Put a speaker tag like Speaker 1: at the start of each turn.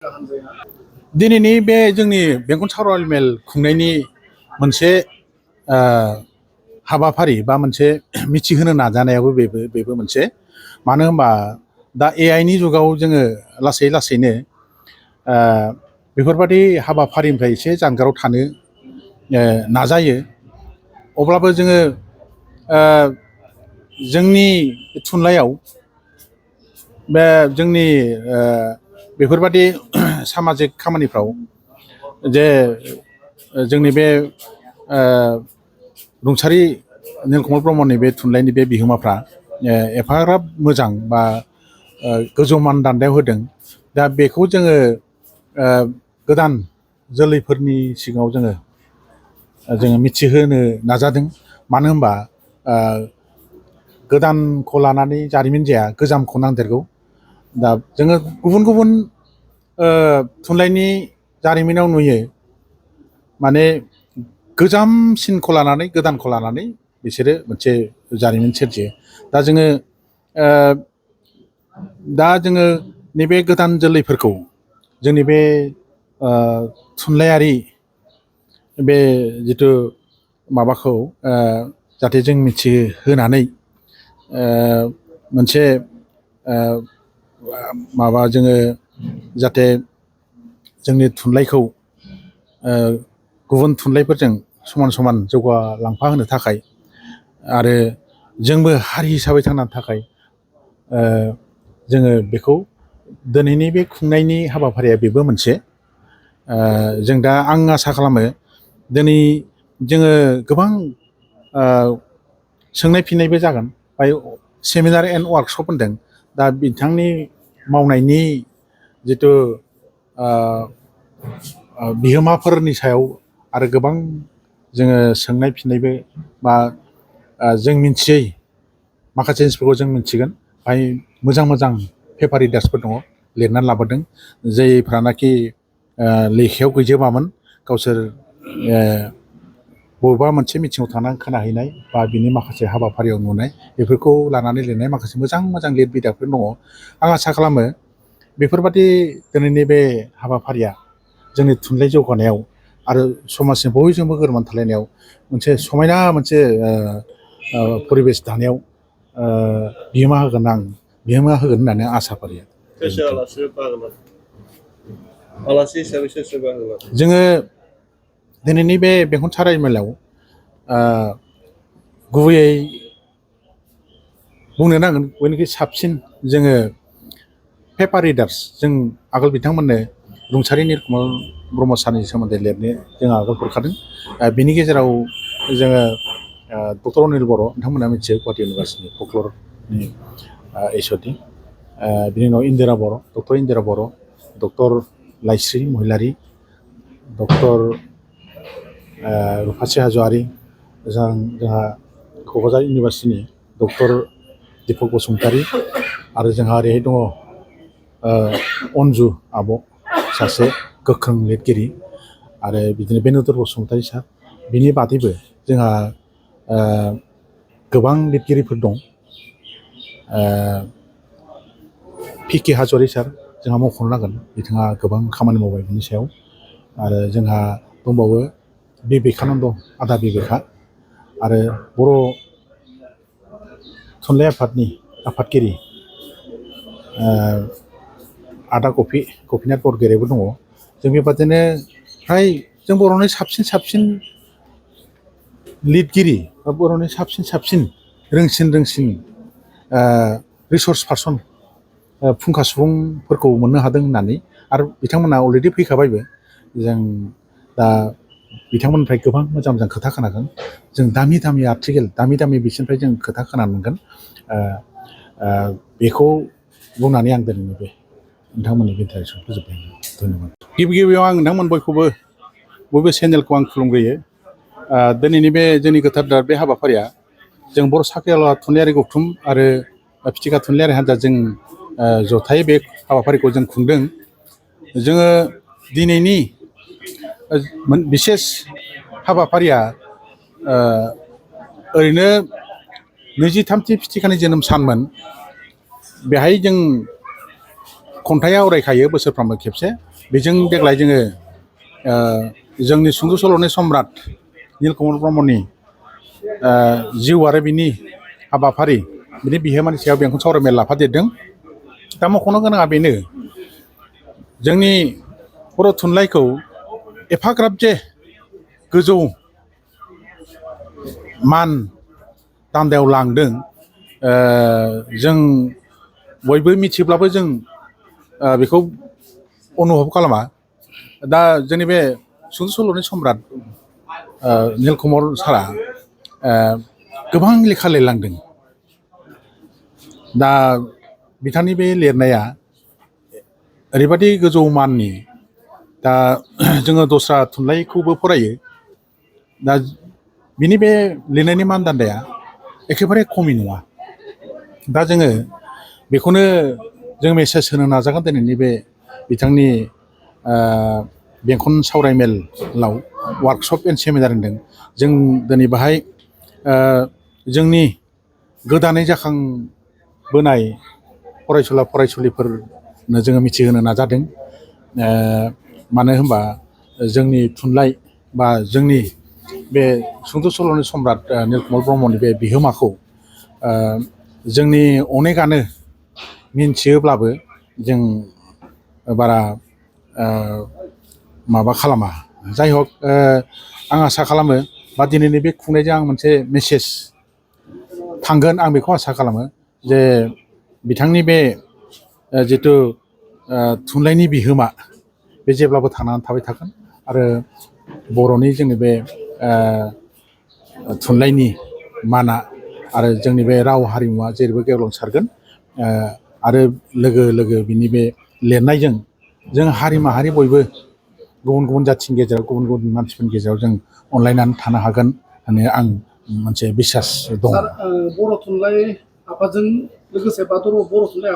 Speaker 1: दिनैनि बे जोंनि बेंगल सावरायमेल मेल खुंनायनि मोनसे हाबाफारि बा मोनसे मिथिहोनो नाजानायाबो बेबो मोनसे मानो होनबा दा AI नि जुगाव जोङो लासै लासैनो बेफोरबादि हाबाफारिनिफ्राय एसे जानगाराव थानो नाजायो अब्लाबो जोङो जोंनि थुनलाइयाव बे जोंनि बेफोरबादि सामाजिक खामानिफ्राव जे जोंनि बे रुंसारि नीलकमल ब्रह्मनि बे थुनलाइनि बे बिहोमाफ्रा एफाग्राब मोजां बा गोजौ मानदान्दायाव होदों दा बेखौ जोङो गोदान जोलैफोरनि सिगाङाव जोङो मिथिहोनो नाजादों मानो होनबा गोदानखौ लानानै जारिमिन जाया गोजामखौ नांदेरगौ दा जोङो गुबुन गुबुन थुनलाइनि जारिमिनाव नुयो माने गोजामसिनखौ लानानै गोदानखौ लानानै बिसोरो मोनसे जारिमिन सोरजियो दा जोङो नैबे गोदान जोलैफोरखौ जोंनि बे थुनलाइयारि बे जिथु माबाखौ जाहाथे जों मिथिहोनानै मोनसे माबा जोङो जाहाथे जोंनि थुनलाइखौ गुबुन थुनलाइफोरजों समान समान जौगालांफाहोनो थाखाय आरो जोंबो हारि हिसाबै थांनानै थाखाय जोङो बेखौ दिनैनि बे खुंनायनि हाबाफारिया बेबो मोनसे जों दा आं आसा खालामो दिनै जोङो गोबां सोंनाय फिन्नायबो जागोन बाय सेमिनार एन्ड वार्कशप होनदों दा बिथांनि मावनायनि जिथु बिहोमाफोरनि सायाव आरो गोबां जोङो सोंनाय फिन्नायबो बा जों मिन्थियै माखासे जिनिसफोरखौ जों मिन्थिगोन बाय मोजां मोजां पेपार रिडार्सफोर दङ लिरनानै लाबोदों जायफ्रानाखि लेखायाव गैजोबामोन गावसोर बबेबा मोनसे मिथिङाव थांनानै खोनाहैनाय बा बिनि माखासे हाबाफारियाव नुनाय बेफोरखौ लानानै लिरनाय माखासे मोजां मोजां लिरबिदांफोर दङ आं आसा खालामो बेफोरबादि दिनैनि बे हाबाफारिया जोंनि थुनलाइ जौगानायाव आरो समाजजों बयजोंबो गोरोबनानै थालायनायाव मोनसे समायना मोनसे परिबेस दानायाव बिहोमा होगोन होननानै आसा फारियो जोङो दिनैनि बे बेंखन सावरायमेलाव गुबैयै बुंनो नांगोन बयनिख्रुइ साबसिन जोङो पेपार रिडार्स जों आगोल बिथांमोननो रुंसारि नीलकमल ब्रह्म सारनि सोमोन्दै लिरनो जों आगोल हरखादों बिनि गेजेराव जोङो डक्टर अनिल बर' नोंथांमोना मिथियो गुवाहाटी इउनिभार्सिटिनि फकलरनि HOD बिनि उनाव इन्दिरा बर' डक्टर इन्दिरा बर' डक्टर लाइस्रि महिलारि डक्टर रुफास्रि हाज'वारि जोंहा क'क्राझार इउनिभार्सिटिनि डक्टर दिपक बसुमतारी आरो जोंहा ओरैहाय दङ अन्जु आब' सासे गोख्रों लिरगिरि आरो बिदिनो बेनुदर बसुमतारी सार बिनि बादैबो जोंहा गोबां लिरगिरिफोर दं PK हाज'वारि सार जोंहा मख'नो नांगोन बिथाङा गोबां खामानि मावबाय बिनि सायाव आरो जोंहा दंबावो बिबेकानन्द आदा बिबेका आरो बर' थुनलाइ आफादनि आफादगिरि आदा गपिनाथ बरगयारिबो दङ जों बेबादिनो फ्राय जों बर'नि साबसिन लिरगिरि बा बर'नि साबसिन रोंसिन रिसर्स पार्सन फुंखा सुबुंफोरखौ मोननो हादों होननानै आरो बिथांमोना अलरेडि फैखाबायबो जों दा बिथांमोननिफ्राय गोबां मोजां खोथा खोनागोन जों दामि आर्टिकेल दामि बिसोरनिफ्राय जों खोथा खोनानो मोनगोन बेखौ बुंनानै आं दिनैनि बे नोंथांमोननि इन्टारेक्सनखौ फोजोबबाय धन्यबाद गिबियाव आं नोंथांमोन बयबो चेनेलखौ आं खुलुमग्रोयो दिनैनि बे जोंनि गोथार बे हाबाफारिया जों बर' साख्रिआवला थुनलाइयारि गौथुम आरो फिथिखा थुनलाइयारि हान्जा जों जथायै बे हाबाफारिखौ जों खुंदों जोङो दिनैनि बिसेस हाबाफारिया ओरैनो 23 फिथिखानि जोनोम सानमोन बेहाय जों खन्थाइ आवरायखायो बोसोरफ्रोमबो खेबसे बेजों देग्लाय जोङो जोंनि सुंद' सल'नि सम्राट नीलकमल ब्रह्मनि जिउ आरो बिनि हाबाफारि बिनि बिहोमानि सायाव बेंखन सावरायमेल लाफादेरदों। दा मख'नो गोनाङा बेनो जोंनि बर' थुनलाइखौ एफाग्राब जे गोजौ मान दान्दायाव लांदों जों बयबो मिथिब्लाबो जों बेखौ अनुभब खालामा। दा जोंनि बे सुंद' सल'नि सम्राट नीलकमल सारा गोबां लेखा लिरलांदों। दा बिथांनि बे लिरनाया ओरैबादि गोजौ माननि दा जोङो दस्रा थुनलाइखौबो फरायो दा बिनि बे लिरनायनि मानदान्दाया एखेबारे खमि नङा। दा जोङो बेखौनो जों मेसेज होनो नाजागोन दिनैनि बे बिथांनि बेंखन सावरायमेलाव वार्कशप एन्ड सेमिनार होनदों जों दिनै बाहाय जोंनि गोदानै जाखांबोनाय फरायसुला फरायसुलिफोरनो जोङो मिथिहोनो नाजादों। मानो होनबा जोंनि थुनलाइ बा जोंनि बे सुंद' सल'नि सम्राट नीलकमल ब्रह्मनि बे बिहोमाखौ जोंनि अनेकआनो मिन्थियोब्लाबो जों बारा माबा खालामा। जाय हक आं आसा खालामो बा दिनैनि बे खुंनायजों आं मोनसे मेसेज थांगोन आं बेखौ आसा खालामो जे बिथांनि बे जिथु थुनलाइनि बिहोमा बे जेब्लाबो थांनानै थाबाय थागोन आरो बर'नि जोंनि बे थुनलाइनि माना आरो जोंनि बे राव हारिमुवा जेरैबो गेवलांसारगोन आरो लोगो लोगो बिनि बे लिरनायजों जों हारि माहारि बयबो गुबुन गुबुन जाथिनि गेजेराव गुबुन गुबुन मानसिफोरनि गेजेराव जों अनलायनानै थानो हागोन होननानै आं मोनसे बिसास दं।
Speaker 2: बर' थुनलाइ आफादजों लोगोसे बर' थुनलाइ